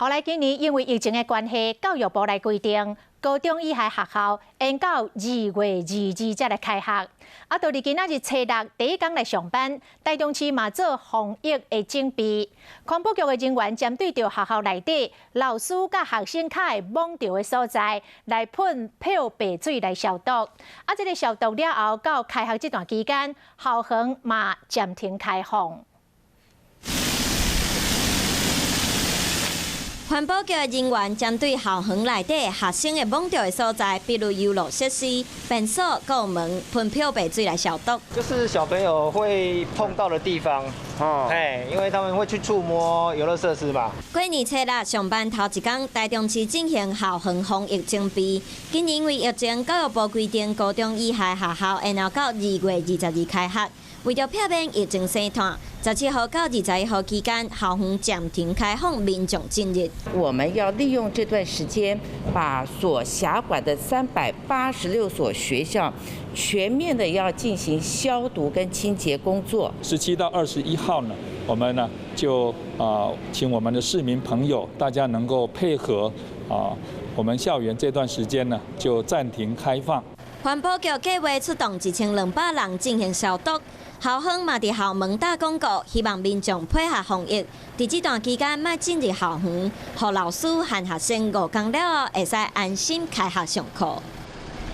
予來今年因為疫情的關係，教育部來規定，高中以下學校延到2月22日才來開學。啊，到佇今仔日初六第一工來上班，台中市嘛做防疫的準備。環保局的人員針對著學校內底老師佮學生較會摸著的所在，來噴漂白水來消毒。啊，這个消毒了後，到開學這段期間，校園嘛暫停開放。環保局人員針對校園內底學生會摸著的所在，比如遊樂設施、便所、閣門，噴漂白水來消毒。就是小朋友會碰到的地方，哦，哎，因為他們會去觸摸遊樂設施嘛。過年初六上班頭一工，台中市進行校園防疫準備。今年因為疫情，教育部規定高中以下學校延後到2月22日開學。為著避免疫情生湠，17號到21號期間，校園暫停開放民眾進入。我們要利用這段時間，把所轄管的386所學校全面的要進行消毒跟清潔工作。17到21號呢，我們呢就請我們的市民朋友，大家能夠配合啊，我們校園這段時間呢就暫停開放。環保局計劃出動1200人進行消毒。校方嘛佇校門打廣告，希望民眾配合防疫。佇這段期間，莫進入校園，予老師和學生五工了後會使安心開學上課。